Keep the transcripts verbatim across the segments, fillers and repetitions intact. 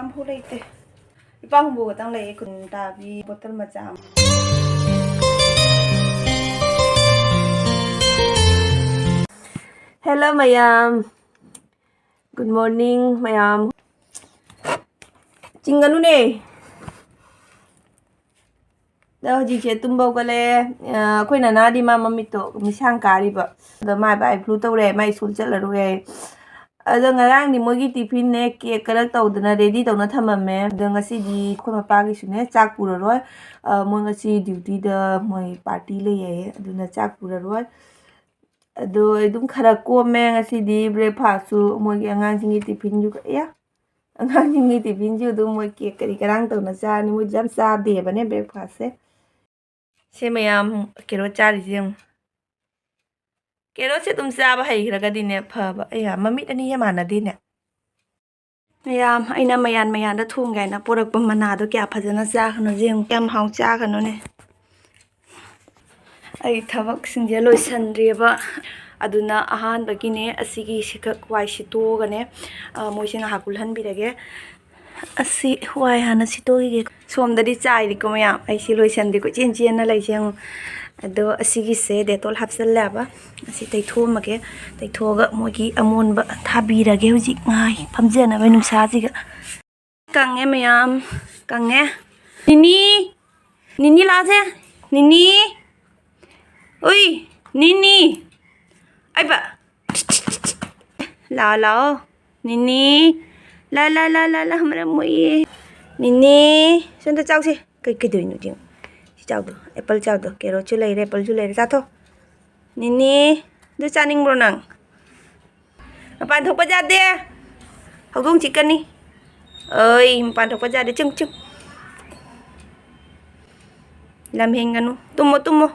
ꯑꯝꯐꯥꯎ ꯂꯩꯇꯦ꯫ ꯂꯨꯄꯥ ꯍꯨꯝꯐꯨ ꯈꯛꯇꯪ ꯂꯩꯌꯦ, ꯀꯨꯟ ꯇꯥꯕꯤ ꯕꯣꯇꯜ ꯃꯆꯥ ꯑꯃ꯫ Hello ꯃꯌꯥꯝ, good morning ꯃꯌꯥꯝ꯫ ꯆꯤꯡꯒꯅꯨꯅꯦ꯫ ꯑꯗꯣ ꯍꯧꯖꯤꯛꯁꯦ ꯇꯨꯝꯕ ꯍꯧꯒꯠꯂꯦ꯫ ꯑ, ꯑꯩꯈꯣꯏ ꯅꯅꯥꯗꯤ ꯃꯥ ꯃꯃꯤꯠꯇꯣ ꯃꯤꯁꯥꯡ ꯀꯥꯔꯤꯕ꯫ ꯑꯗꯣ ꯃꯥ ꯕꯥꯏ ꯐ꯭ꯂꯨ ꯇꯧꯔꯦ, ꯃꯥꯏ ꯁ꯭ꯀꯨꯜ ꯆꯠꯂꯔꯣꯏ ꯍꯥꯏ꯫ ꯑꯗꯣ ꯉꯔꯥꯡꯗꯤ ꯃꯣꯏꯒꯤ ꯇꯤꯐꯤꯟꯅꯦ, ꯀꯦꯛ ꯈꯔ ꯇꯧꯗꯅ ꯔꯦꯗꯤ ꯇꯧꯅ ꯊꯝꯃꯝꯃꯦ꯫ ꯑꯗꯣ ꯉꯁꯤꯗꯤ ꯑꯩꯈꯣꯏ ꯃꯄꯥꯒꯤꯁꯨꯅꯦ ꯆꯥꯛ ꯄꯨꯔꯔꯣꯏ꯫ ꯑ, ꯃꯣꯏ ꯉꯁꯤ ꯗ꯭ꯌꯨꯇꯤꯗ ꯃꯣꯏ ꯄꯥꯔꯇꯤ ꯂꯩ ꯍꯥꯏꯌꯦ, ꯑꯗꯨꯅ ꯆꯥꯛ ꯄꯨꯔꯔꯣꯏ꯫ ꯑꯗꯣ ꯑꯩ ꯑꯗꯨꯝ ꯈꯔ ꯀꯣꯝꯃꯦ ꯉꯁꯤꯗꯤ꯫ ꯕ꯭ꯔꯦꯛꯐꯥꯁꯁꯨ ꯃꯣꯏꯒꯤ ꯑꯉꯥꯡꯁꯤꯡꯒꯤ ꯇꯤꯐꯤꯟꯁꯨ, ꯑꯦ, ꯑꯉꯥꯡꯁꯤꯡꯒꯤ ꯇꯤꯐꯤꯟꯁꯨ ꯑꯗꯨꯝ ꯃꯣꯏ ꯀꯦꯛ ꯀꯔꯤ ꯀꯔꯥꯡ ꯇꯧꯅ ꯆꯥꯔꯅꯤ꯫ ꯃꯣꯏꯗꯤ ꯌꯥꯝ ꯆꯥꯗꯦꯕꯅꯦ ꯕ꯭ꯔꯦꯛꯐꯥꯁꯁꯦ꯫ ꯁꯦ ꯃꯌꯥꯝ, ꯀꯦꯔꯣꯠ ꯆꯥꯔꯤꯁꯦ ꯌꯦꯡꯉꯨ꯫ ꯀꯦꯔꯣꯠꯁꯦ ꯑꯗꯨꯝ ꯆꯥꯕ ꯍꯩꯈ꯭ꯔꯒꯗꯤꯅꯦ ꯐꯕ꯫ ꯑꯩꯌꯥ, ꯃꯃꯤꯠ ꯑꯅꯤꯁꯦ ꯃꯥꯟꯅꯗꯦꯅꯦ꯫ ꯃꯌꯥꯝ, ꯑꯩꯅ ꯃꯌꯥꯟ ꯃꯌꯥꯟꯗ ꯊꯣꯡꯒꯦ ꯍꯥꯏꯅ ꯄꯣꯔꯛꯄ ꯃꯅꯥꯗꯣ ꯀꯌꯥ ꯐꯖꯅ ꯆꯥꯒꯅꯨ ꯌꯦꯡꯉꯨ꯫ ꯌꯥꯝ ꯍꯥꯎ ꯆꯥꯒꯅꯨꯅꯦ꯫ ꯑꯩ ꯊꯕꯛꯁꯤꯡꯁꯦ ꯂꯣꯏꯁꯟꯗ꯭ꯔꯤꯑꯕ꯫ ꯑꯗꯨꯅ ꯑꯍꯥꯟꯕꯒꯤꯅꯦ ꯑꯁꯤꯒꯤ ꯁꯤꯈꯛ ꯋꯥꯏ ꯁꯤꯠꯇꯣꯛꯑꯒꯅꯦ, ꯑ, ꯃꯣꯏꯁꯦ ꯉꯥꯏꯍꯥꯛ ꯀꯨꯜꯍꯟꯕꯤꯔꯒꯦ꯫ ꯑꯁꯤ ꯋꯥꯏ ꯍꯥꯟꯅ ꯁꯤꯠꯇꯣꯛꯈꯤꯒꯦ꯫ ꯁꯣꯝꯗꯗꯤ ꯆꯥꯏꯔꯤꯀꯣ ꯃꯌꯥꯝ꯫ ꯑꯩꯁꯤ ꯂꯣꯏꯁꯟꯗꯦ, ꯀꯣꯏꯆꯦꯟ ꯆꯦꯟꯅ ꯂꯩꯁꯦ ꯌꯦꯡꯉꯨ꯫ ꯑꯗꯣ ꯑꯁꯤꯒꯤꯁꯦ ꯗꯦꯇꯣꯜ ꯍꯥꯞꯆꯜꯂꯦꯕ꯫ ꯑꯁꯤ ꯇꯩꯊꯣꯛꯑꯝꯃꯒꯦ꯫ ꯇꯩꯊꯣꯛꯑꯒ ꯃꯣꯏꯒꯤ ꯑꯃꯣꯟꯕ ꯊꯥꯕꯤꯔꯒꯦ ꯍꯧꯖꯤꯛ ꯉꯥꯏ ꯐꯝꯖꯅꯕ ꯅꯨꯡꯁꯥꯁꯤꯒ꯫ ꯀꯪꯉꯦ ꯃꯌꯥꯝ, ꯀꯪꯉꯦ꯫ ꯅꯤꯅꯤ, ꯅꯤꯅꯤ ꯂꯥꯛꯑꯣꯁꯦ꯫ ꯅꯤꯅꯤ, ꯎꯏ, ꯅꯤꯅꯤ꯫ ꯑꯩꯕ, ꯂꯥꯛꯑꯣ, ꯂꯥꯛꯑꯣ꯫ ꯅꯤꯅꯤ, ꯂꯥ, ꯂꯥ, ꯂꯥ, ꯂꯥ, ꯂꯥ, ꯃꯔꯝ ꯃꯣꯛꯏ꯫ ꯅꯤꯅꯤ, ꯁꯣꯝꯗ ꯆꯥꯎꯁꯦ꯫ ꯀꯩ, ꯀꯩꯗꯧꯔꯤꯅꯣ ꯌꯦꯡꯉꯨ꯫ ꯁꯤ ꯆꯥꯎꯗꯣ, ꯑꯦꯄꯜ ꯆꯥꯎꯗꯣ꯫ ꯀꯦꯔꯣꯠꯁꯨ ꯂꯩꯔꯦ, ꯑꯦꯄꯜꯁꯨ ꯂꯩꯔꯦ, ꯆꯥꯊꯣ꯫ ꯅꯤꯅꯤ, ꯑꯗꯨ ꯆꯥꯅꯤꯡꯕ꯭ꯔꯣ ꯅꯪ? ꯃꯄꯥꯟ ꯊꯣꯛꯄ ꯌꯥꯗꯦ꯫ ꯍꯧꯗꯣꯡ ꯆꯤꯛꯀꯅꯤ꯫ ꯑꯣꯏ, ꯃꯄꯥꯟ ꯊꯣꯛꯄ ꯌꯥꯗꯦ꯫ ꯆꯤꯡ, ꯆꯤꯡ꯫ ꯂꯝ ꯍꯦꯟꯒꯅꯨ꯫ ꯇꯨꯝꯃꯣ, ꯇꯨꯝꯃꯣ꯫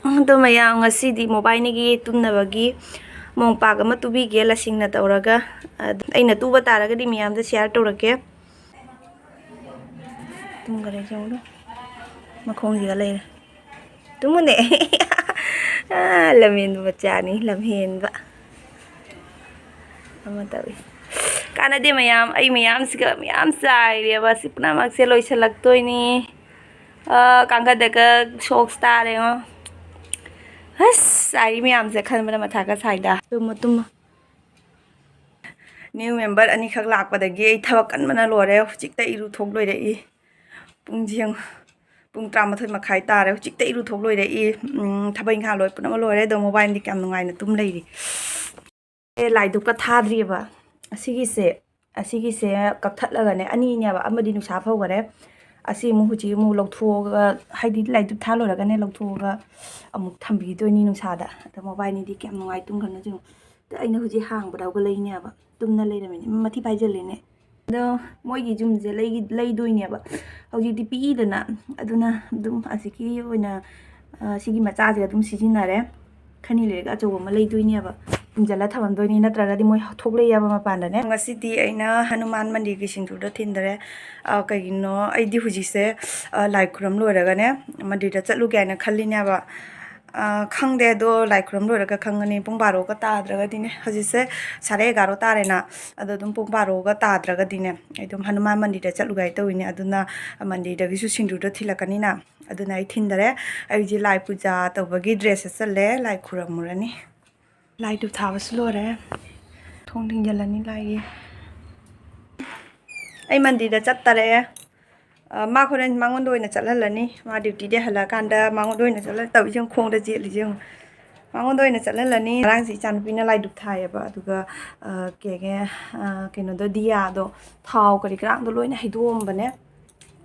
ꯑꯗꯣ ꯃꯌꯥꯝ, ꯉꯁꯤꯗꯤ ꯃꯣꯕꯥꯏꯅꯤꯒꯤ ꯇꯨꯝꯅꯕꯒꯤ ꯃꯣꯝꯄꯥꯛ ꯑꯃ ꯇꯨꯕꯤꯒꯦ, ꯂꯁꯤꯡꯅ ꯇꯧꯔꯒ꯫ ꯑꯗ ꯑꯩꯅ ꯇꯨꯕ ꯇꯥꯔꯒꯗꯤ ꯃꯌꯥꯝꯗ ꯁꯤꯌꯥꯔ ꯇꯧꯔꯛꯀꯦ꯫ ꯇꯨꯝꯈꯔꯦ ꯌꯦꯡꯉꯨ꯫ ꯃꯈꯣꯡꯁꯤꯒ ꯂꯩꯔꯦ꯫ ꯇꯨꯝꯃꯨꯅꯦ꯫ ꯑꯥ, ꯂꯝꯍꯦꯟꯕ ꯃꯆꯥꯅꯤ, ꯂꯝꯍꯦꯟꯕ꯫ ꯑꯃ ꯇꯧꯏ꯫ ꯀꯥꯟꯅꯗꯦ ꯃꯌꯥꯝ, ꯑꯩ ꯃꯌꯥꯝꯁꯤꯒ ꯃꯌꯥꯝ ꯆꯥꯏꯔꯦꯕ꯫ ꯁꯤ ꯄꯨꯝꯅꯃꯛꯁꯦ ꯂꯣꯏꯁꯤꯜꯂꯛꯇꯣꯏꯅꯤ꯫ ꯑ, ꯀꯥꯡꯈꯠꯇꯒ ꯁꯣꯛꯁ ꯇꯥꯔꯦꯉꯣ꯫ ꯑꯁ, ꯆꯥꯏꯔꯤ ꯃꯌꯥꯝꯁꯦ ꯈꯟꯕꯗ ꯃꯊꯥꯒ ꯁꯥꯏꯗ꯫ ꯇꯨꯝꯃꯣ, ꯇꯨꯝꯃꯣ꯫ New member ꯑꯅꯤꯈꯛ ꯂꯥꯛꯄꯗꯒꯤ ꯑꯩ ꯊꯕꯛ ꯀꯟꯕꯅ ꯂꯣꯏꯔꯦ꯫ ꯍꯧꯖꯤꯛꯇ ꯏꯔꯨ ꯊꯣꯛ ꯂꯣꯏꯔꯛꯏ꯫ ꯄꯨꯡꯁꯦ ꯌꯦꯡꯉꯨ, ꯄꯨꯡ ꯇꯔꯥꯃꯥꯊꯣꯏ ꯃꯈꯥꯏ ꯇꯥꯔꯦ꯫ ꯍꯧꯖꯤꯛꯇ ꯏꯔꯨ ꯊꯣꯛ ꯂꯣꯏꯔꯛꯏ꯫ ꯎꯝ, ꯊꯕꯛ ꯏꯪꯈꯥꯡ ꯂꯣꯏ ꯄꯨꯝꯅꯃꯛ ꯂꯣꯏꯔꯦ꯫ ꯑꯗꯣ ꯃꯣꯕꯥꯏꯜꯗꯤ ꯀꯌꯥꯝ ꯅꯨꯡꯉꯥꯏꯅ ꯇꯨꯝ ꯂꯩꯔꯤ꯫ ꯑꯦ, ꯂꯥꯏ ꯙꯨꯞꯀ ꯊꯥꯗ꯭ꯔꯤꯑꯕ꯫ ꯑꯁꯤꯒꯤꯁꯦ, ꯑꯁꯤꯒꯤꯁꯦ ꯀꯛꯊꯠꯂꯒꯅꯦ, ꯑꯅꯤꯅꯦꯕ, ꯑꯃꯗꯤ ꯅꯨꯡꯁꯥ ꯐꯧꯈꯔꯦ꯫ ꯑꯁꯤ ꯑꯃꯨꯛ ꯍꯧꯖꯤꯛ ꯑꯃꯨꯛ ꯂꯧꯊꯣꯛꯑꯒ, ꯍꯥꯏꯗꯤ ꯂꯥꯏ ꯙꯨꯞ ꯊꯥ ꯂꯣꯏꯔꯒꯅꯦ ꯂꯧꯊꯣꯛꯑꯒ ꯑꯃꯨꯛ ꯊꯝꯕꯤꯗꯣꯏꯅꯤ ꯅꯨꯡꯁꯥꯗ꯫ ꯑꯗꯣ ꯃꯣꯕꯥꯏꯜꯅꯤꯗꯤ ꯀꯌꯥꯝ ꯅꯨꯡꯉꯥꯏ ꯇꯨꯝꯈ꯭ꯔꯅꯣ ꯌꯦꯡꯉꯨ꯫ ꯑꯗꯣ ꯑꯩꯅ ꯍꯧꯖꯤꯛ ꯍꯥꯡꯕꯗ ꯍꯧꯒꯠꯂꯛꯏꯅꯦꯕ, ꯇꯨꯝꯅ ꯂꯩꯔꯝꯃꯤꯅꯦ, ꯃꯊꯤ ꯐꯥꯏꯖꯜꯂꯦꯅꯦ꯫ ꯑꯗꯣ ꯃꯣꯏꯒꯤ ꯌꯨꯝꯁꯦ ꯂꯩꯒꯤ-, ꯂꯩꯗꯣꯏꯅꯦꯕ꯫ ꯍꯧꯖꯤꯛꯇꯤ ꯄꯤꯛꯏꯗꯅ, ꯑꯗꯨꯅ ꯑꯗꯨꯝ ꯑꯁꯤꯒꯤ ꯑꯣꯏꯅ, ꯑ, ꯁꯤꯒꯤ ꯃꯆꯥꯁꯦ ꯑꯗꯨꯝ ꯁꯤꯖꯤꯟꯅꯔꯦ꯫ ꯈꯅꯤ ꯂꯩꯔꯒ ꯑꯆꯧꯕ ꯑꯃ ꯂꯩꯗꯣꯏꯅꯦꯕ, ꯄꯨꯟꯁꯤꯜꯂ ꯊꯝꯃꯝꯗꯣꯏꯅꯤ, ꯅꯠꯇ꯭ꯔꯒꯗꯤ ꯃꯣꯏ ꯊꯣꯛꯂꯛꯑꯦꯕ ꯃꯄꯥꯟꯗꯅꯦ꯫ ꯉꯁꯤꯗꯤ ꯑꯩꯅ ꯍꯅꯨꯃꯥꯟ ꯃꯟꯗꯤꯔꯒꯤ ꯁꯤꯡꯖꯨꯗꯣ ꯊꯤꯟꯗꯔꯦ꯫ ꯑ, ꯀꯩꯒꯤꯅꯣ, ꯑꯩꯗꯤ ꯍꯧꯖꯤꯛꯁꯦ, ꯑ, ꯂꯥꯏ ꯈꯨꯔꯨꯝ ꯂꯣꯏꯔꯒꯅꯦ ꯃꯟꯗꯤꯔꯗ ꯆꯠꯂꯨꯒꯦ ꯍꯥꯏꯅ ꯈꯜꯂꯤꯅꯦꯕ꯫ ꯑ, ꯈꯪꯗꯦ, ꯑꯗꯣ ꯂꯥꯏ ꯈꯨꯔꯨꯝ ꯂꯣꯏꯔꯒ ꯈꯪꯉꯅꯤ꯫ ꯄꯨꯡ ꯕꯥꯔꯣꯒ ꯇꯥꯗ꯭ꯔꯒꯗꯤꯅꯦ, ꯍꯧꯖꯤꯛꯁꯦ ꯁꯥꯔꯦ ꯑꯦꯒꯥꯔꯣ ꯇꯥꯔꯦꯅ, ꯑꯗꯣ ꯑꯗꯨꯝ ꯄꯨꯡ ꯕꯥꯔꯣꯒ ꯇꯥꯗ꯭ꯔꯒꯗꯤꯅꯦ, ꯑꯩ ꯑꯗꯨꯝ ꯍꯅꯨꯃꯥꯟ ꯃꯟꯗꯤꯔꯗ ꯆꯠꯂꯨꯒꯦ ꯍꯥꯏ ꯇꯧꯋꯤꯅꯦ꯫ ꯑꯗꯨꯅ ꯃꯟꯗꯤꯔꯗꯒꯤꯁꯨ ꯁꯤꯡꯖꯨꯗꯣ ꯊꯤꯜꯂꯛꯀꯅꯤꯅ, ꯑꯗꯨꯅ ꯑꯩ ꯊꯤꯟꯗꯔꯦ꯫ ꯑꯩꯁꯦ ꯂꯥꯏ ꯄꯨꯖꯥ ꯇꯧꯕꯒꯤ ꯗ꯭ꯔꯦꯁ ꯁꯦꯠꯆꯜꯂꯦ, ꯂꯥꯏ ꯈꯨꯔꯝꯃꯨꯔꯅꯤ꯫ ꯂꯥꯏ ꯙꯨꯞ ꯊꯥꯕꯁꯨ ꯂꯣꯏꯔꯦ, ꯊꯣꯡ ꯊꯤꯡꯖꯤꯜꯂꯅꯤ ꯂꯥꯏꯒꯤ꯫ ꯑꯩ ꯃꯟꯗꯤꯔꯗ ꯆꯠꯇꯔꯦ꯫ ꯑ, ꯃꯥ ꯍꯣꯔꯦꯟ ꯃꯉꯣꯟꯗ ꯑꯣꯏꯅ ꯆꯠꯍꯜꯂꯅꯤ꯫ ꯃꯥ ꯗ꯭ꯌꯨꯇꯤꯗꯩ ꯍꯜꯂꯛꯑꯀꯥꯟꯗ ꯃꯉꯣꯟꯗ ꯑꯣꯏꯅ ꯆꯠꯍꯜ-, ꯇꯧꯔꯤꯁꯦ ꯌꯦꯡꯉꯨ, ꯈꯣꯡꯗ ꯆꯦꯠꯂꯤꯁꯦ ꯌꯦꯡꯉꯨ꯫ ꯃꯉꯣꯟꯗ ꯑꯣꯏꯅ ꯆꯠꯍꯜꯂꯅꯤ꯫ ꯉꯔꯥꯡꯁꯦ ꯏꯆꯥꯅꯨꯄꯤꯅ ꯂꯥꯏ ꯙꯨꯞ ꯊꯥꯏꯌꯦꯕ, ꯑꯗꯨꯒ, ꯑ, ꯀꯩ ꯍꯥꯏꯒꯦ, ꯑ, ꯀꯩꯅꯣꯗꯣ, ꯗꯤꯌꯥꯗꯣ, ꯊꯥꯎ ꯀꯔꯤ ꯀꯔꯥꯡꯗꯣ ꯂꯣꯏꯅ ꯍꯩꯗꯣꯛꯑꯝꯕꯅꯦ꯫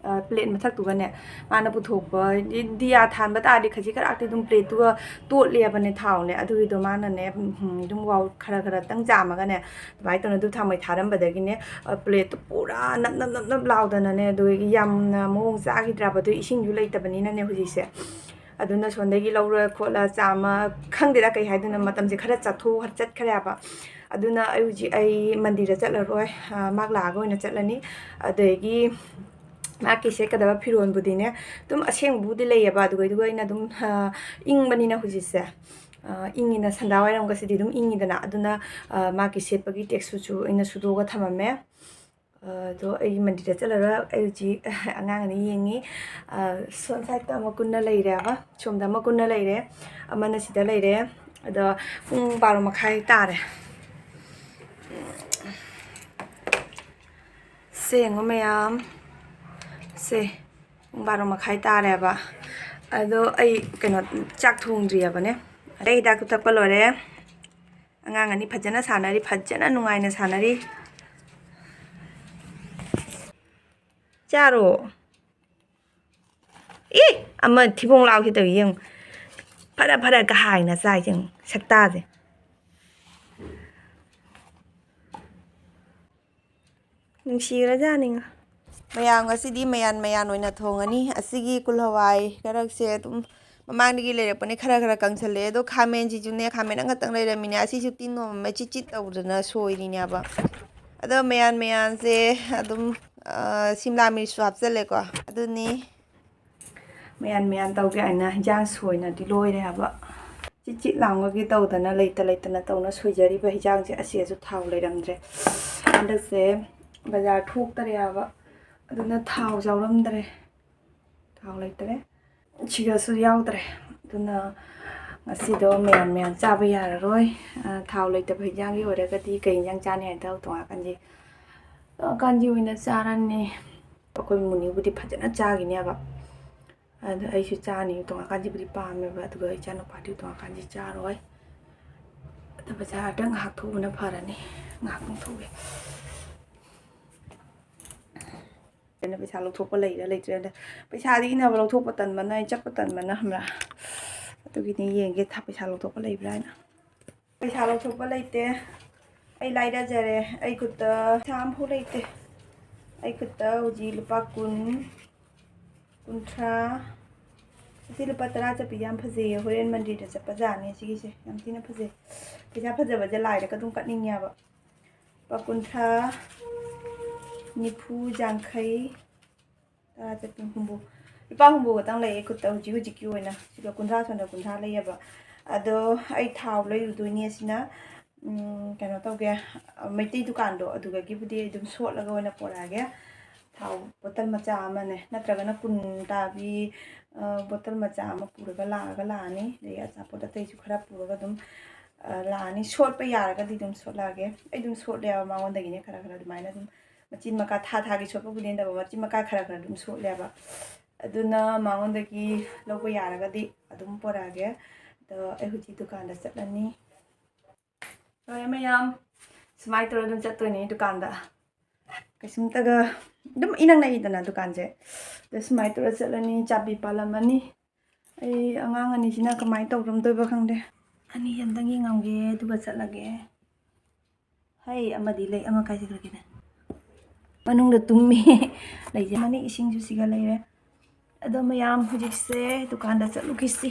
ꯑ, ꯄ꯭ꯂꯦꯠ ꯃꯊꯛꯇꯨꯒꯅꯦ, ꯃꯥꯅ ꯄꯨꯊꯣꯛꯄ, ꯗꯤ-, ꯗꯤꯌꯥ ꯊꯥꯟꯕ ꯇꯥꯔꯗꯤ ꯈꯖꯤꯛ ꯈꯔꯥꯛꯇꯤ ꯑꯗꯨꯝ ꯄ꯭ꯂꯦꯠꯇꯨꯒ ꯇꯣꯠꯂꯦꯕꯅꯦ ꯊꯥꯎꯅꯦ꯫ ꯑꯗꯨꯒꯤꯗꯣ ꯃꯥꯅꯅꯦ, ꯎꯝ, ꯑꯗꯨꯝ ꯋꯥꯎ-, ꯈꯔ ꯈꯔꯇꯪ ꯆꯥꯝꯃꯒꯅꯦ, ꯑꯗꯨꯃꯥꯏꯅ ꯇꯧꯅ ꯙꯨꯞ ꯊꯥꯎꯃꯩ ꯊꯥꯔꯝꯕꯗꯒꯤꯅꯦ, ꯑ, ꯄ꯭ꯂꯦꯠꯇꯨ ꯄꯨꯔꯥ ꯅꯞ ꯅꯞ ꯅꯞ ꯅꯞ ꯂꯥꯎꯗꯅꯅꯦ, ꯑꯗꯨꯒꯤ ꯌꯥꯝꯅ ꯃꯑꯣꯡ ꯆꯥꯈꯤꯗ꯭ꯔꯕ꯫ ꯑꯗꯨ ꯏꯁꯤꯡꯁꯨ ꯂꯩꯇꯕꯅꯤꯅꯅꯦ ꯍꯧꯖꯤꯛꯁꯦ꯫ ꯑꯗꯨꯅ ꯁꯣꯝꯗꯒꯤ ꯂꯧꯔ ꯈꯣꯠꯂ ꯆꯥꯝꯃ, ꯈꯪꯗꯦꯗ ꯀꯩ ꯍꯥꯏꯗꯣꯏꯅꯣ, ꯃꯇꯝꯁꯦ ꯈꯔ ꯆꯠꯊꯣꯛ-, ꯆꯠꯈ꯭ꯔꯦꯕ꯫ ꯑꯗꯨꯅ ꯑꯩ ꯍꯧꯖꯤꯛ, ꯑꯩ ꯃꯟꯗꯤꯔꯗ ꯆꯠꯂꯔꯣꯏ, ꯑ, ꯃꯥꯛ ꯂꯥꯛꯑꯒ ꯑꯣꯏꯅ ꯆꯠꯂꯅꯤ꯫ ꯑꯗꯒꯤ ꯃꯥꯀꯤ ꯁꯦꯠꯀꯗꯕ ꯐꯤꯔꯣꯜꯕꯨꯗꯤꯅꯦ, ꯑꯗꯨꯝ ꯑꯁꯦꯡꯕꯕꯨꯗꯤ ꯂꯩꯌꯦꯕ, ꯑꯗꯨꯒ, ꯑꯗꯨꯒ ꯑꯩꯅ ꯑꯗꯨꯝ, ꯑ, ꯏꯪꯕꯅꯤꯅ ꯍꯧꯖꯤꯛꯁꯦ, ꯑ, ꯏꯪꯉꯤꯅ, ꯁꯟꯗꯥ ꯋꯥꯏꯔꯝꯒꯁꯤꯗꯤ ꯑꯗꯨꯝ ꯏꯪꯉꯤꯗꯅ, ꯑꯗꯨꯅ, ꯑ, ꯃꯥꯒꯤ ꯁꯦꯠꯄꯒꯤ track suitꯁꯨ ꯑꯩꯅ ꯁꯨꯗꯣꯛꯑꯒ ꯊꯝꯃꯝꯃꯦ꯫ ꯑ, ꯑꯗꯣ ꯑꯩ ꯃꯟꯗꯤꯔꯗ ꯆꯠꯂꯔꯣꯏ, ꯑꯩ ꯍꯧꯖꯤꯛ ꯑꯉꯥꯡ ꯑꯅꯤ ꯌꯦꯡꯉꯤ꯫ ꯑ, ꯁꯣꯝ sideꯇ ꯑꯃ ꯀꯨꯟꯅ ꯂꯩꯔꯦꯕ, ꯁꯣꯝꯗ ꯑꯃ ꯀꯨꯟꯅ ꯂꯩꯔꯦ, ꯑꯃꯅ ꯁꯤꯗ ꯂꯩꯔꯦ꯫ ꯑꯗꯣ ꯄꯨꯡ ꯕꯥꯔꯣ ꯃꯈꯥꯏ ꯇꯥꯔꯦ꯫ ꯁꯦ ꯌꯦꯡꯉꯣ ꯃꯌꯥꯝ, ꯁꯦ ꯄꯨꯡ ꯕꯥꯔꯣ ꯃꯈꯥꯏ ꯇꯥꯔꯦꯕ꯫ ꯑꯗꯣ ꯑꯩ ꯀꯩꯅꯣ, ꯆꯥꯛ ꯊꯣꯡꯗ꯭ꯔꯤꯑꯕꯅꯦ꯫ ꯑꯗꯩ ꯍꯤꯗꯥꯛꯇꯨ ꯊꯛꯄ ꯂꯣꯏꯔꯦ꯫ ꯑꯉꯥꯡ ꯑꯅꯤ ꯐꯖꯅ ꯁꯥꯟꯅꯔꯤ, ꯐꯖꯅ ꯅꯨꯡꯉꯥꯏꯅ ꯁꯥꯟꯅꯔꯤ꯫ ꯆꯥꯔꯣ꯫ ꯏ! ꯑꯃ ꯊꯤꯕꯣꯡ ꯂꯥꯎꯈꯤ ꯇꯧꯏ ꯌꯦꯡꯉꯨ꯫ ꯐꯔ ꯐꯔꯒ ꯍꯥꯏꯅ ꯆꯥꯏ ꯌꯦꯡꯉꯨ, ꯁꯛꯇꯥꯁꯦ꯫ ꯅꯨꯡꯁꯤꯈ꯭ꯔꯖꯥꯠꯅꯤꯉꯣ꯫ ꯃꯌꯥꯝ ꯉꯁꯤꯗꯤ ꯃꯌꯥꯟ ꯃꯌꯥꯟ ꯑꯣꯏꯅ ꯊꯣꯡꯉꯅꯤ꯫ ꯑꯁꯤꯒꯤ ꯀꯨꯜ ꯍꯋꯥꯏ ꯀꯔꯛꯁꯦ ꯑꯗꯨꯝ ꯃꯃꯥꯡꯗꯒꯤ ꯂꯩꯔꯛꯄꯅꯦ, ꯈꯔ ꯈꯔ ꯀꯪꯁꯜꯂꯛꯑꯦ꯫ ꯑꯗꯣ ꯈꯥꯃꯦꯟꯁꯤꯁꯨꯅꯦ, ꯈꯥꯃꯦꯟ ꯑꯃꯈꯛꯇꯪ ꯂꯩꯔꯝꯃꯤꯅꯦ꯫ ꯑꯁꯤꯁꯨ ꯇꯤꯟ ꯌꯣꯝꯃꯝꯃꯦ, ꯆꯤꯠ ꯆꯤꯠ ꯇꯧꯗꯅ ꯁꯣꯏꯔꯤꯅꯦꯕ꯫ ꯑꯗꯣ ꯃꯌꯥꯟ ꯃꯌꯥꯟꯁꯦ ꯑꯗꯨꯝ, ꯑ, ꯁꯤꯝꯂꯥ ꯃꯤꯔꯆꯁꯨ ꯍꯥꯞꯆꯜꯂꯦꯀꯣ꯫ ꯑꯗꯨꯅꯤ꯫ ꯃꯌꯥꯟ ꯃꯌꯥꯟ ꯇꯧꯒꯦ ꯍꯥꯏꯅ ꯍꯤꯟꯖꯥꯡ ꯁꯣꯏꯅꯗꯤ ꯂꯣꯏꯔꯦ ꯍꯥꯏꯕ꯫ ꯆꯤꯠ ꯆꯤꯠ ꯂꯥꯎꯕꯒꯤ ꯇꯧꯗꯅ ꯂꯩꯇ ꯂꯩꯇꯅ ꯇꯧꯅ ꯁꯣꯏꯖꯔꯤꯕ ꯍꯤꯟꯖꯥꯡꯁꯦ, ꯑꯁꯤꯁꯨ ꯊꯥꯎ ꯂꯩꯔꯝꯗ꯭ꯔꯦ꯫ ꯍꯟꯗꯛꯁꯦ ꯕꯖꯥꯔ ꯊꯣꯛꯇꯔꯦ ꯍꯥꯏꯕ, ꯑꯗꯨꯅ ꯊꯥꯎ ꯌꯥꯎꯔꯝꯗ꯭ꯔꯦ, ꯊꯥꯎ ꯂꯩꯇꯔꯦ꯫ ꯁꯤꯒꯁꯨ ꯌꯥꯎꯗ꯭ꯔꯦ꯫ ꯑꯗꯨꯅ ꯉꯁꯤꯗꯣ ꯃꯌꯥꯟ ꯃꯌꯥꯟ ꯆꯥꯕ ꯌꯥꯔꯔꯣꯏ꯫ ꯑ, ꯊꯥꯎ ꯂꯩꯇꯕ ꯍꯤꯟꯖꯥꯡꯒꯤ ꯑꯣꯏꯔꯒꯗꯤ ꯀꯩ ꯍꯤꯟꯖꯥꯡ ꯆꯥꯅꯤ ꯍꯥꯏꯗ ꯇꯣꯉꯥꯟꯀꯥꯟꯗꯤ, ꯇꯣꯉꯥꯟꯀꯥꯟꯗꯤ ꯑꯣꯏꯅ ꯆꯥꯔꯅꯤ꯫ ꯑꯩꯈꯣꯏ ꯃꯨꯅꯤꯕꯨꯗꯤ ꯐꯖꯅ ꯆꯥꯈꯤꯅꯦꯕ꯫ ꯑꯗ ꯑꯩꯁꯨ ꯆꯥꯅꯤ, ꯇꯣꯉꯥꯟꯀꯥꯟꯁꯤꯕꯨꯗꯤ ꯄꯥꯝꯃꯦꯕ, ꯑꯗꯨꯒ ꯏꯆꯥꯅꯨꯄꯥꯗꯤ ꯇꯣꯉꯥꯟꯀꯥꯟꯁꯤ ꯆꯥꯔꯣꯏ꯫ ꯑꯗ ꯕꯖꯥꯔꯗ ꯉꯥꯏꯍꯥꯛ ꯊꯣꯛꯎꯕꯅ ꯐꯔꯅꯤ, ꯉꯥꯏꯍꯥꯛꯇꯪ ꯊꯣꯛꯎꯒꯦ꯫ ꯑꯩꯅ ꯄꯩꯁꯥ ꯂꯧꯊꯣꯛꯄ ꯂꯩꯔ ꯂꯩꯇ꯭ꯔꯦ꯫ ꯑꯗ ꯄꯩꯁꯥꯗꯤ ꯏꯟꯅꯕ ꯂꯧꯊꯣꯛꯄ ꯇꯟꯕꯅ, ꯑꯩ ꯆꯠꯄ ꯇꯟꯕꯅ, ꯈꯪꯕ꯭ꯔꯥ? ꯑꯗꯨꯒꯤꯅꯦ, ꯌꯦꯡꯒꯦ ꯊ-, ꯄꯩꯁꯥ ꯂꯧꯊꯣꯛꯄ ꯂꯩꯕ꯭ꯔꯥ ꯍꯥꯏꯅ꯫ ꯄꯩꯁꯥ ꯂꯧꯊꯣꯛꯄ ꯂꯩꯇꯦ꯫ ꯑꯩ ꯂꯥꯏꯔꯖꯔꯦ꯫ ꯑꯩ ꯈꯨꯠꯇ ꯄꯩꯁꯥ ꯑꯝꯐꯥꯎ ꯂꯩꯇꯦ꯫ ꯑꯩ ꯈꯨꯠꯇ ꯍꯧꯖꯤꯛ ꯂꯨꯄꯥ ꯀꯨꯟ, ꯀꯨꯟꯊ꯭ꯔꯥ꯫ ꯑꯁꯤ ꯂꯨꯄꯥ ꯇꯔꯥ ꯆꯠꯄꯤꯁꯦ ꯌꯥꯝ ꯐꯖꯩꯌꯦ꯫ ꯍꯣꯔꯦꯟ ꯃꯟꯗꯤꯔꯗ ꯆꯠꯄ ꯖꯥꯠꯅꯦ ꯁꯤꯒꯤꯁꯦ꯫ ꯌꯥꯝ ꯊꯤꯅ ꯐꯖꯩ꯫ ꯄꯩꯁꯥ ꯐꯖꯕꯁꯦ ꯂꯥꯏꯗꯒ ꯑꯗꯨꯝ ꯀꯠꯅꯤꯡꯉꯦꯕ꯫ ꯂꯨꯄꯥ ꯀꯨꯟꯊ꯭ꯔꯥ, ꯅꯤꯐꯨ, ꯌꯥꯡꯈꯩ, ꯇꯔꯥ ꯆꯠꯄꯤ ꯍꯨꯝꯐꯨ꯫ ꯂꯨꯄꯥ ꯍꯨꯝꯐꯨ ꯈꯛꯇꯪ ꯂꯩꯌꯦ ꯈꯨꯠꯇ ꯍꯧꯖꯤꯛ ꯍꯧꯖꯤꯛꯀꯤ ꯑꯣꯏꯅ꯫ ꯁꯤꯗ ꯀꯨꯟꯊ꯭ꯔꯥ, ꯁꯣꯝꯗ ꯀꯨꯟꯊ꯭ꯔꯥ ꯂꯩꯌꯦꯕ꯫ ꯑꯗꯣ ꯑꯩ ꯊꯥꯎ ꯂꯩꯔꯨꯗꯣꯏꯅꯤ꯫ ꯑꯁꯤꯅ, ꯎꯝ, ꯀꯩꯅꯣ ꯇꯧꯒꯦ, ꯃꯩꯇꯩ ꯗꯨꯀꯥꯟꯗꯣ ꯑꯗꯨꯗꯒꯤꯕꯨꯗꯤ ꯑꯗꯨꯝ ꯁꯣꯠꯂꯒ ꯑꯣꯏꯅ ꯄꯣꯔꯛꯑꯒꯦ꯫ ꯊꯥꯎ ꯕꯣꯇꯜ ꯃꯆꯥ ꯑꯃꯅꯦ, ꯅꯠꯇ꯭ꯔꯒꯅ ꯀꯨꯟ ꯇꯥꯕꯤ, ꯑ, ꯕꯣꯇꯜ ꯃꯆꯥ ꯑꯃ ꯄꯨꯔꯒ ꯂꯥꯛꯑꯒ ꯂꯥꯛꯑꯅꯤ꯫ ꯑꯗꯒꯤ ꯑꯆꯥꯄꯣꯠ ꯑꯇꯩꯁꯨ ꯈꯔ ꯄꯨꯔꯒ ꯑꯗꯨꯝ, ꯑ, ꯂꯥꯛꯑꯅꯤ꯫ ꯁꯣꯠꯄ ꯌꯥꯔꯒꯗꯤ ꯑꯗꯨꯝ ꯁꯣꯠꯂꯛꯑꯒꯦ꯫ ꯑꯩ ꯑꯗꯨꯝ ꯁꯣꯠꯂꯦꯕ ꯃꯉꯣꯟꯗꯒꯤꯅꯦ, ꯈꯔ ꯈꯔ ꯑꯗꯨꯃꯥꯏꯅ ꯑꯗꯨꯝ ꯃꯆꯤꯟ ꯃꯀꯥ ꯊꯥ ꯊꯥꯒꯤ ꯁꯣꯠꯄꯕꯨꯗꯤ ꯅꯠꯇꯕ, ꯃꯆꯤꯟ ꯃꯀꯥ ꯈꯔ ꯈꯔ ꯑꯗꯨꯝ ꯁꯣꯠꯂꯦꯕ꯫ ꯑꯗꯨꯅ ꯃꯉꯣꯟꯗꯒꯤ ꯂꯧꯕ ꯌꯥꯔꯒꯗꯤ ꯑꯗꯨꯝ ꯄꯣꯔꯛꯑꯒꯦ꯫ ꯑꯗꯣ ꯑꯩ ꯍꯧꯖꯤꯛ ꯗꯨꯀꯥꯟꯗ ꯆꯠꯂꯅꯤ꯫ ꯂꯣꯏꯔꯦ ꯃꯌꯥꯝ, ꯁꯨꯃꯥꯏꯅ ꯇꯧꯔꯒ ꯑꯗꯨꯝ ꯆꯠꯇꯣꯏꯅꯦ ꯗꯨꯀꯥꯟꯗ꯫ ꯀꯩꯁꯨꯝꯇꯒ ꯑꯗꯨꯝ ꯏꯅꯛ ꯅꯛꯏꯗꯅ ꯗꯨꯀꯥꯟꯁꯦ꯫ ꯑꯗꯣ ꯁꯨꯃꯥꯏꯅ ꯇꯧꯔꯒ ꯆꯠꯂꯅꯤ, ꯆꯥꯕꯤ ꯄꯥꯜꯂꯝꯃꯅꯤ꯫ ꯑꯩ ꯑꯉꯥꯡ ꯑꯅꯤꯁꯤꯅ ꯀꯃꯥꯏꯅ ꯇꯧꯔꯝꯗꯣꯏꯕ ꯈꯪꯗꯦ꯫ ꯑꯅꯤ ꯑꯝꯇꯪ ꯌꯦꯡꯉꯝꯒꯦ, ꯑꯗꯨꯒ ꯆꯠꯂꯒꯦ꯫ ꯍꯩ, ꯑꯃꯗꯤ ꯂꯩ, ꯑꯃ ꯀꯥꯏ ꯆꯠꯈ꯭ꯔꯒꯦꯅꯦ? ꯃꯅꯨꯡꯗ ꯇꯨꯝꯃꯤ꯫ ꯂꯩꯖꯃꯅꯤ, ꯏꯁꯤꯡꯁꯨ ꯁꯤꯒ ꯂꯩꯔꯦ꯫ ꯑꯗꯣ ꯃꯌꯥꯝ, ꯍꯧꯖꯤꯛꯁꯦ ꯗꯨꯀꯥꯟꯗ ꯆꯠꯂꯨꯈꯤꯁꯤ꯫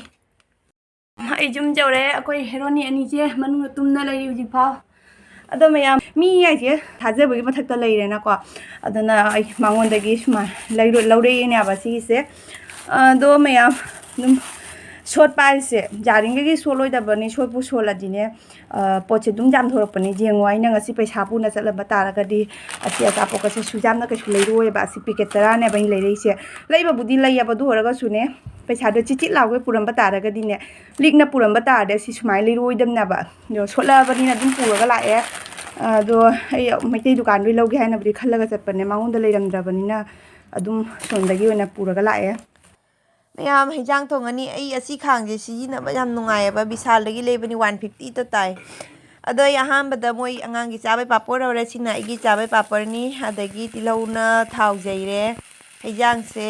ꯑꯩ ꯌꯨꯝ ꯌꯧꯔꯦ꯫ ꯑꯩꯈꯣꯏ ꯍꯦꯔꯣꯅꯤ ꯑꯅꯤꯁꯦ ꯃꯅꯨꯡꯗ ꯇꯨꯝꯅ ꯂꯩꯔꯤ ꯍꯧꯖꯤꯛꯐꯥꯎ꯫ ꯑꯗꯣ ꯃꯌꯥꯝ, ꯃꯤ ꯍꯥꯏꯁꯦ ꯊꯥꯖꯕꯒꯤ ꯃꯊꯛꯇ ꯂꯩꯔꯦꯅꯀꯣ꯫ ꯑꯗꯨꯅ ꯑꯩ ꯃꯉꯣꯟꯗꯒꯤ ꯁꯨꯃꯥꯏꯅ ꯂꯩꯔꯨ-, ꯂꯧꯔꯛꯏꯅꯦꯕ ꯁꯤꯒꯤꯁꯦ꯫ ꯑꯗꯣ ꯃꯌꯥꯝ, ꯑꯗꯨꯝ ꯁꯣꯠꯄ ꯍꯥꯏꯁꯦ ꯌꯥꯔꯤꯉꯩꯒꯤ ꯁꯣꯠꯂꯣꯏꯗꯕꯅꯤ꯫ ꯁꯣꯠꯄꯨ ꯁꯣꯠꯂꯗꯤꯅꯦ, ꯑ, ꯄꯣꯠꯁꯦ ꯑꯗꯨꯝ ꯌꯥꯝꯊꯣꯔꯛꯄꯅꯤ꯫ ꯌꯦꯡꯉꯣ, ꯑꯩꯅ ꯉꯁꯤ ꯄꯩꯁꯥ ꯄꯨꯅ ꯆꯠꯂꯝꯕ ꯇꯥꯔꯒꯗꯤ ꯑꯁꯤ ꯑꯆꯥꯄꯣꯠꯀꯁꯦ ꯁꯨꯛ ꯌꯥꯝꯅ ꯀꯩꯁꯨ ꯂꯩꯔꯣꯏꯕ꯫ ꯑꯁꯤ ꯄꯦꯀꯦꯠ ꯇꯔꯥꯅꯦꯕ ꯑꯩꯅ ꯂꯩꯔꯛꯏꯁꯦ꯫ ꯂꯩꯕꯕꯨꯗꯤ ꯂꯩꯌꯦꯕ, ꯑꯗꯨ ꯑꯣꯏꯔꯒꯁꯨꯅꯦ, ꯄꯩꯁꯥꯗꯣ ꯆꯤꯠ ꯆꯤꯠ ꯂꯥꯎꯒꯩ ꯄꯨꯔꯝꯕ ꯇꯥꯔꯒꯗꯤꯅꯦ, ꯂꯤꯛꯅ ꯄꯨꯔꯝꯕ ꯇꯥꯔꯗꯤ ꯑꯁꯤ ꯁꯨꯃꯥꯏꯅ ꯂꯩꯔꯣꯏꯗꯕꯅꯦꯕ꯫ ꯑꯗꯣ ꯁꯣꯠꯂꯛꯑꯕꯅꯤꯅ ꯑꯗꯨꯝ ꯄꯨꯔꯒ ꯂꯥꯛꯑꯦ꯫ ꯑꯗꯣ ꯑꯩ ꯃꯩꯇꯩ ꯗꯨꯀꯥꯟꯗꯩ ꯂꯧꯒꯦ ꯍꯥꯏꯅꯕꯨꯗꯤ ꯈꯜꯂꯒ ꯆꯠꯄꯅꯦ, ꯃꯉꯣꯟꯗ ꯂꯩꯔꯝꯗ꯭ꯔꯕꯅꯤꯅ ꯑꯗꯨꯝ ꯁꯣꯝꯗꯒꯤ ꯑꯣꯏꯅ ꯄꯨꯔꯒ ꯂꯥꯛꯑꯦ꯫ ꯃꯌꯥꯝ, ꯍꯩꯖꯥꯡ ꯊꯣꯡꯉꯅꯤ꯫ ꯑꯩ ꯑꯁꯤ ꯈꯥꯡꯁꯦ ꯁꯤꯖꯤꯟꯅꯕ ꯌꯥꯝ ꯅꯨꯡꯉꯥꯏꯌꯦꯕ, ꯕꯤꯁꯥꯜꯗꯒꯤ ꯂꯩꯕꯅꯤ, ꯋꯥꯟ ꯐꯤꯐꯇꯤꯗ ꯇꯥꯏ꯫ ꯑꯗꯣ ꯑꯩ ꯑꯍꯥꯟꯕꯗ ꯃꯣꯏ ꯑꯉꯥꯡꯒꯤ ꯆꯥꯕꯩ ꯄꯥꯄꯣꯔ ꯍꯧꯔꯦ, ꯁꯤꯅ ꯑꯩꯒꯤ ꯆꯥꯕꯩ ꯄꯥꯄꯣꯔꯅꯤ꯫ ꯑꯗꯒꯤ ꯇꯤꯜꯍꯧꯅ ꯊꯥꯎ ꯌꯩꯔꯦ, ꯍꯩꯖꯥꯡꯁꯦ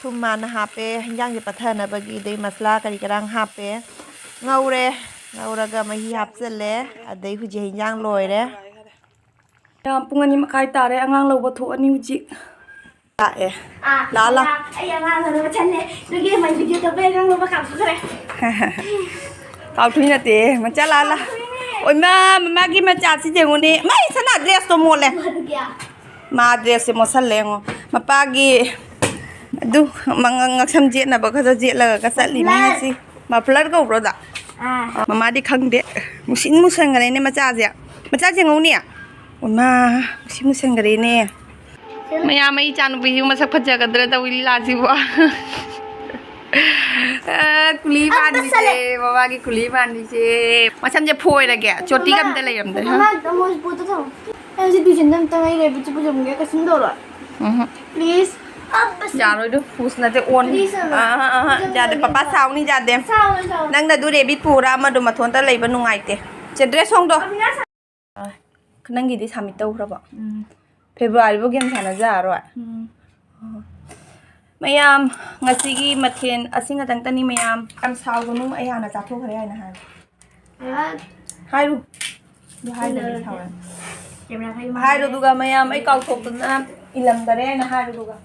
ꯊꯨꯝ ꯃꯥꯅ ꯍꯥꯞꯄꯦ, ꯍꯩꯖꯥꯡꯁꯦ ꯄꯠꯊꯅꯕꯒꯤ, ꯑꯗꯩ ꯃꯁꯂꯥ ꯀꯔꯤ ꯀꯔꯥꯡ ꯍꯥꯞꯄꯦ, ꯉꯧꯔꯦ, ꯉꯧꯔꯒ ꯃꯍꯤ ꯍꯥꯞꯆꯜꯂꯦ꯫ ꯑꯗꯩ ꯍꯧꯖꯤꯛ ꯍꯩꯖꯥꯡ ꯂꯣꯏꯔꯦ꯫ ꯌꯥꯝ, ꯄꯨꯡ ꯑꯅꯤ ꯃꯈꯥꯏ ꯇꯥꯔꯦ, ꯑꯉꯥꯡ ꯂꯧꯕ ꯊꯣꯛꯑꯅꯤ ꯍꯧꯖꯤꯛ꯫ ꯂꯥꯛꯑꯦ꯫ ꯑꯥ, ꯂꯥꯛꯑꯣ, ꯂꯥꯛꯑꯣ꯫ ꯑꯩ ꯑꯉꯥꯡ ꯂꯧꯕ ꯆꯠꯂꯦ꯫ ꯑꯗꯨꯒꯤ ꯃꯩ video ꯇꯧꯕꯩ ꯑꯉꯥꯡ ꯂꯧꯕ ꯀꯥꯎꯊꯣꯛꯈ꯭ꯔꯦ꯫ ꯀꯥꯎꯊꯣꯛꯏ ꯅꯠꯇꯦ, ꯃꯆꯥ ꯂꯥꯛꯑꯣ, ꯂꯥꯛꯑꯣ꯫ ꯀꯥꯎꯊꯣꯛꯏꯅꯦ꯫ ꯑꯣꯏꯃꯥ, ꯃꯃꯥꯒꯤ ꯃꯆꯥꯁꯤ ꯌꯦꯡꯉꯨꯅꯦ꯫ ꯃꯥꯏ ꯁꯅꯥ dress ꯇꯣ ꯃꯣꯠꯂꯦ꯫ ꯃꯥꯗꯨꯒꯤ꯫ ꯃꯥ dress ꯁꯦ ꯃꯣꯠꯁꯜꯂꯦ ꯌꯦꯡꯉꯣ꯫ ꯃꯄꯥꯒꯤ ꯑꯗꯨ ꯃꯉꯛ-, ꯉꯛꯁꯝ ꯖꯦꯠꯅꯕ ꯈꯛꯇ ꯖꯦꯠꯂꯒ ꯆꯠꯂꯤꯅꯤ ꯉꯁꯤ꯫ ꯃꯐ꯭ꯂꯔ ꯀꯧꯕ꯭ꯔꯣ ꯑꯗꯣ? ꯑꯥ꯫ ꯃꯃꯥꯗꯤ ꯈꯪꯗꯦ꯫ ꯃꯨꯁꯤꯟ ꯃꯨꯁꯟꯈ꯭ꯔꯦꯅꯦ ꯃꯆꯥꯁꯦ꯫ ꯃꯆꯥꯁꯦ ꯌꯦꯡꯉꯧꯅꯦ꯫ ꯏꯃꯥ, ꯃꯨꯁꯤꯟ ꯃꯨꯁꯟꯈ꯭ꯔꯦꯅꯦ꯫ ꯃꯌꯥꯝ, ꯑꯩ ꯏꯆꯥꯅꯨꯄꯤꯁꯤꯕꯨ ꯃꯁꯛ ꯐꯖꯒꯗ꯭ꯔꯥ ꯇꯧꯏ ꯂꯤꯂꯥꯁꯤꯕꯨ꯫ ꯑ, ꯀꯨꯂꯤ ꯑꯝꯇ ꯃꯥꯟꯕꯤꯁꯦ, ꯆꯠꯂꯦ꯫ ꯃꯃꯥꯒꯤ ꯀꯨꯂꯤ ꯃꯥꯟꯕꯤꯁꯦ꯫ ꯃꯁꯝꯁꯦ ꯐꯣꯏꯔꯒꯦ, ꯆꯣꯇꯤꯒ ꯑꯝꯇ ꯂꯩꯔꯝꯗ꯭ꯔꯦ, ꯍꯥ? ꯃꯃꯥ, ꯃꯣꯏ ꯄꯣꯠꯇꯣ ꯊꯝꯃꯣ꯫ ꯑꯩ ꯍꯧꯖꯤꯛ ꯇ꯭ꯌꯨꯁꯟꯗ ꯑꯝꯇ ꯑꯩ ꯔꯦꯕꯤꯠꯁꯦ ꯄꯨꯖꯟꯒꯦ, ꯀꯩꯁꯨꯝ ꯇꯧꯔꯣꯏ꯫ ꯎꯝꯍꯨꯝ꯫ Please꯫ ꯌꯥꯔꯣꯏꯗꯣ, ꯄꯨꯁ ꯅꯠꯇꯦ, ꯑꯣꯟ꯫ Please, ꯑꯃ꯫ ꯑꯥ, ꯑꯥ, ꯑꯥ, ꯌꯥꯗꯦ, ꯄꯄꯥ ꯁꯥꯎꯅꯤ, ꯌꯥꯗꯦ꯫ ꯁꯥꯎꯔꯣꯏ, ꯁꯥꯎꯔꯣꯏ꯫ ꯅꯪꯅ ꯑꯗꯨ ꯔꯦꯕꯤꯠ ꯄꯨꯔ ꯑꯃꯗꯣ ꯃꯊꯣꯟꯇ ꯂꯩꯕ ꯅꯨꯡꯉꯥꯏꯇꯦ꯫ ꯆꯦ, ꯗ꯭ꯔꯦꯁ ꯍꯣꯡꯗꯣ꯫ ꯑꯕꯤꯅꯥꯁ꯫ ꯑ, ꯅꯪꯒꯤꯗꯤ ꯁꯥꯃꯤꯠ ꯇꯧꯈ꯭ꯔꯕꯣ? ꯎꯝ꯫ ꯐꯦꯕ꯭ꯔꯨꯋꯥꯔꯤꯕꯨ ꯒꯦꯝ ꯁꯥꯟꯅꯖꯔꯔꯣꯏ? ꯎꯝ꯫ ꯑꯣ꯫ ꯃꯌꯥꯝ, ꯉꯁꯤꯒꯤ ꯃꯊꯦꯜ ꯑꯁꯤ ꯉꯥꯛꯇꯪꯇꯅꯤ, ꯃꯌꯥꯝ꯫ ꯌꯥꯝ ꯁꯥꯎꯒꯅꯨ, ꯑꯩ ꯍꯥꯟꯅ ꯆꯥꯊꯣꯛꯈ꯭ꯔꯦ ꯍꯥꯏꯅ ꯍꯥꯏꯔꯣ꯫ ꯑ꯫ ꯍꯥꯏꯔꯨ꯫ ꯑꯗꯨ ꯍꯥꯏꯗ꯭ꯔꯗꯤ ꯁꯥꯎꯔꯅꯤ꯫ ꯀꯦꯃꯦꯔꯥ ꯈꯔ ꯍꯥꯏꯔꯨ, ꯑꯗꯨꯒ ꯃꯌꯥꯝ, ꯑꯩ ꯀꯥꯎꯊꯣꯛꯇꯅ ꯏꯜꯂꯝꯗꯔꯦꯅ ꯍꯥꯏꯔꯨ, ꯑꯗꯨꯒ꯫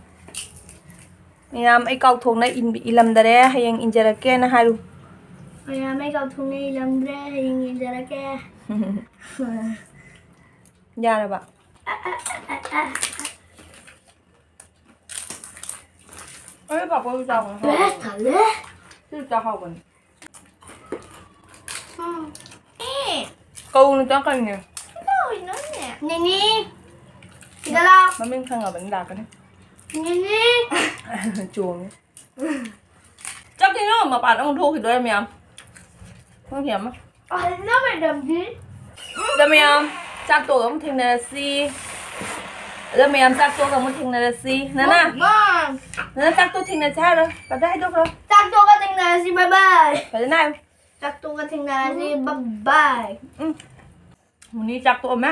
ꯃꯌꯥꯝ, ꯑꯩ ꯀꯥꯎꯊꯣꯛꯅ ꯏꯟ-, ꯏꯜꯂꯝꯗꯔꯦ, ꯍꯌꯦꯡ ꯏꯟꯖꯔꯛꯀꯦꯅ ꯍꯥꯏꯔꯨ꯫ ꯃꯌꯥꯝ, ꯑꯩ ꯀꯥꯎꯊꯣꯛꯅ ꯏꯜꯂꯝꯗ꯭ꯔꯦ, ꯍꯌꯦꯡ ꯏꯟꯖꯔꯛꯀꯦ꯫ ꯌꯥꯔꯕ? ꯑꯩ ꯄꯥꯐꯣꯔ ꯆꯥꯕ ꯍꯥꯎꯕꯅꯦ꯫ ꯕꯦꯁ ꯇꯜꯂꯦ꯫ ꯁꯤ ꯆꯥ ꯍꯥꯎꯕꯅꯦ꯫ ꯎꯝ꯫ ꯑꯦ꯫ ꯀꯧꯅ ꯆꯪꯉꯛꯀꯅꯤꯅꯦ꯫ ꯀꯩꯗꯧꯔꯤꯅꯣꯅꯦ? ꯅꯦꯅꯦ꯫ ꯁꯤꯗ ꯂꯥꯎ꯫ ꯃꯃꯤꯡ ꯈꯪꯉꯕꯅꯤ ꯂꯥꯛꯀꯅꯤ꯫ ꯅꯦꯅꯦ꯫ ꯆꯣꯡꯉꯦ꯫ ꯆꯠꯈꯤꯅꯨ, ꯃꯄꯥꯟꯗ ꯑꯃꯨꯛ ꯊꯣꯛꯈꯤꯗꯣꯔꯦ ꯃꯌꯥꯝ꯫ ꯈꯪꯗꯦ ꯑꯃ꯫ ꯑꯍꯜꯅ ꯃꯦꯗꯝꯗꯤ꯫ ꯑꯗꯣ ꯃꯌꯥꯝ, ꯆꯥꯛ ꯇꯣꯛꯑꯒ ꯑꯃꯨꯛ ꯊꯦꯡꯅꯔꯁꯤ꯫ ꯑꯗꯣ ꯃꯌꯥꯝ, ꯆꯥꯛ ꯇꯣꯛꯑꯒ ꯑꯃꯨꯛ ꯊꯦꯡꯅꯔꯁꯤ꯫ ꯅꯅꯥ? ꯃꯥ꯫ ꯅꯅꯥ, ꯆꯥꯛ ꯇꯣꯛ ꯊꯦꯡꯅꯁꯤ ꯍꯥꯏꯔꯣ? ꯀꯗꯥꯏ ꯍꯥꯏꯗꯣꯛꯈ꯭ꯔꯣ? ꯆꯥꯛ ꯇꯣꯛꯑꯒ ꯊꯦꯡꯅꯔꯁꯤ, bye bye꯫ ꯐꯖꯅ ꯍꯥꯏꯌꯨ꯫ ꯆꯥꯛ ꯇꯣꯛꯑꯒ ꯊꯦꯡꯅꯔꯁꯤ, bye bye꯫ ꯎꯝ꯫ ꯃꯨꯅꯤ ꯆꯥꯛ ꯇꯣꯛꯑꯝꯃꯦ꯫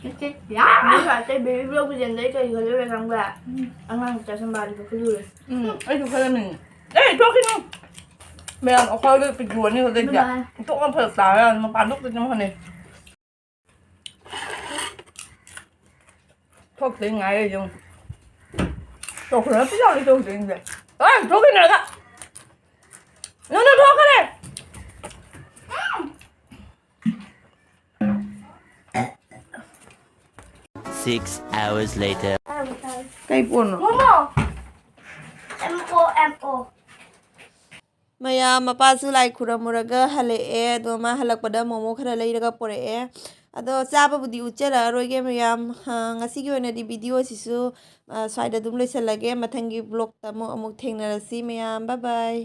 ꯅꯠꯇꯦ, ꯌꯥ! ꯅꯣꯏ ꯁ꯭ꯋꯥꯏꯗ ꯕꯦꯕꯤ ꯕ꯭ꯂꯣꯛ ꯄꯨꯁꯤꯟꯗꯩ ꯀꯔꯤ ꯈꯜꯂꯨꯔꯦ ꯈꯪꯕ꯭ꯔꯥ? ꯎꯝ꯫ ꯑꯉꯥꯡ ꯃꯆꯥ ꯁꯝꯕꯥꯗꯨꯗ ꯈꯜꯂꯨꯔꯦ꯫ ꯎꯝ, ꯑꯩꯁꯨ ꯈꯜꯂꯝꯃꯤꯅꯦ꯫ ꯑꯦ, ꯊꯣꯛꯈꯤꯅꯨ! ꯃꯌꯥꯝ ꯑꯩꯈꯣꯏꯗ ꯄꯤꯛꯇ꯭ꯔꯨ ꯑꯅꯤ ꯈꯛꯇ ꯏꯆꯦ꯫ ꯕꯥꯏ ꯕꯥꯏ꯫ ꯊꯣꯛꯅ ꯐꯔꯛ ꯇꯥꯔꯦ, ꯃꯄꯥꯟ ꯊꯣꯛꯇ꯭ꯔꯗꯤ ꯐꯅꯤ꯫ ꯊꯣꯛꯇꯣꯏ ꯉꯥꯏꯔꯦ ꯌꯦꯡꯉꯨ꯫ ꯇꯣꯛꯈ꯭ꯔꯣ, ꯄꯨꯂꯥꯎꯗꯤ ꯇꯣꯛꯇꯣꯏꯅꯦ꯫ ꯑꯦ, ꯊꯣꯛꯈꯤꯅꯨ ꯑꯗ! ꯅꯨ, ꯅꯨ, ꯊꯣꯛꯈ꯭ꯔꯦ! Six hours later. ꯀꯩ ꯄꯣꯠꯅꯣ? Momo! M O M O. ꯃꯌꯥꯝ, ꯃꯄꯥꯁꯨ ꯂꯥꯏ ꯈꯨꯔꯝꯃꯨꯔꯒ ꯍꯜꯂꯛꯑꯦ꯫ ꯑꯗꯣ ꯃꯥ ꯍꯜꯂꯛꯄꯗ ꯃꯣꯃꯣ ꯈꯔ ꯂꯩꯔꯒ ꯄꯨꯔꯛꯑꯦ꯫ ꯑꯗꯣ ꯆꯥꯕꯕꯨꯗꯤ ꯎꯠꯆꯔꯛꯑꯔꯣꯏꯒꯦ ꯃꯌꯥꯝ꯫ ꯑ, ꯉꯁꯤꯒꯤ ꯑꯣꯏꯅꯗꯤ ꯚꯤꯗꯤꯑꯣꯁꯤꯁꯨ, ꯑ, ꯁ꯭ꯋꯥꯏꯗ ꯑꯗꯨꯝ ꯂꯣꯏꯁꯤꯜꯂꯒꯦ꯫ ꯃꯊꯪꯒꯤ ꯕ꯭ꯂꯣꯛꯇ ꯑꯃꯨꯛ, ꯑꯃꯨꯛ ꯊꯦꯡꯅꯔꯁꯤ ꯃꯌꯥꯝ꯫ ꯕꯥꯏ ꯕꯥꯏ꯫